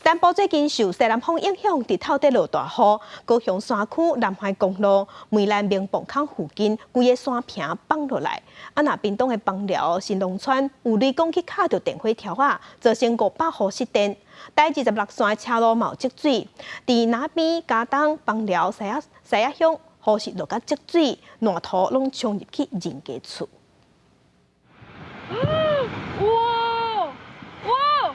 南部最近受西南風影響，日頭佇落大雨，高雄山區南環公路梅蘭明磅空附近，規个山坪崩落來。啊，若屏東的枋寮新農村有雷公去敲著電火柱仔，造成500戶失電。台26線的車路嘛有積水，佇那邊佳冬枋寮獅仔獅仔鄉，雨是落甲積水，爛土攏沖入去人家厝。哇哇哇！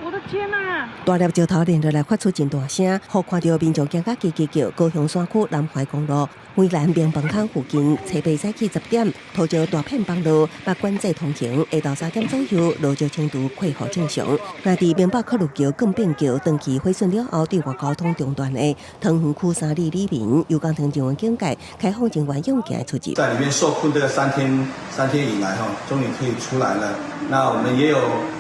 我的天哪！大粒石頭連落來，發出真大聲，予看著民眾驚甲吱吱叫。高雄山區南環公路梅蘭明磅空附近，初八早起10點，土石大片崩落，欲管制通行。下晝3點左右，落石程度恢復正常。那佇明北客路橋更變橋長期毀損了後，對外交通中斷的桃園區三里里民，有工程人員警戒，開放人員勇行出入。在裡面受困這個三天以來，哈，終於可以出來了。那我們也有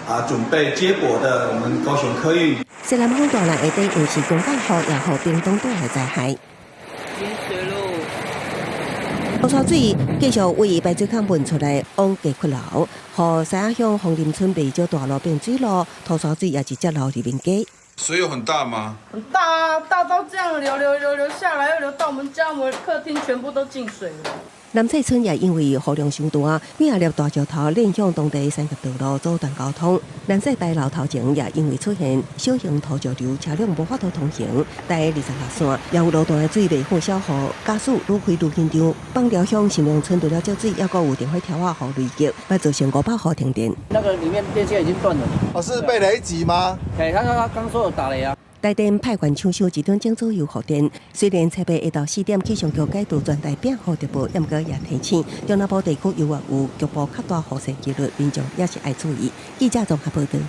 啊準備接駁的，我們高雄客運。西南風大浪下底，又是強降雨，也予屏東帶來災害。淹水囉！土沙水繼續為排水孔噴出來，往地窟流，予獅仔鄉楓林村袂少大路變水路，土沙水也直接流入民家。水有很大嗎？很大啊，大到這樣流流流流下來，又流到我們家，我們客廳全部都進水了。南勢村也因為雨量傷大，幾仔粒大石頭連向當地三峽道路阻斷交通。南勢白樓頭前也因為出現小型土石流，車輛無法度通行。台26線也有路段的水袂好消予駕駛愈開愈緊張。枋寮鄉新農村除了積水，猶閣有電火柱仔予雷擊，欲造成500戶停電。那個裡面電線已經斷了。哦，是被雷擊嗎？對，他剛說有打雷啊。台電派員搶修一點鐘左右復電，雖然初八下晝4點氣象局解除全台變雨特報，毋過也提醒中南部地區猶原有局部較大雨勢幾率，民眾也是愛注意。記者綜合報道。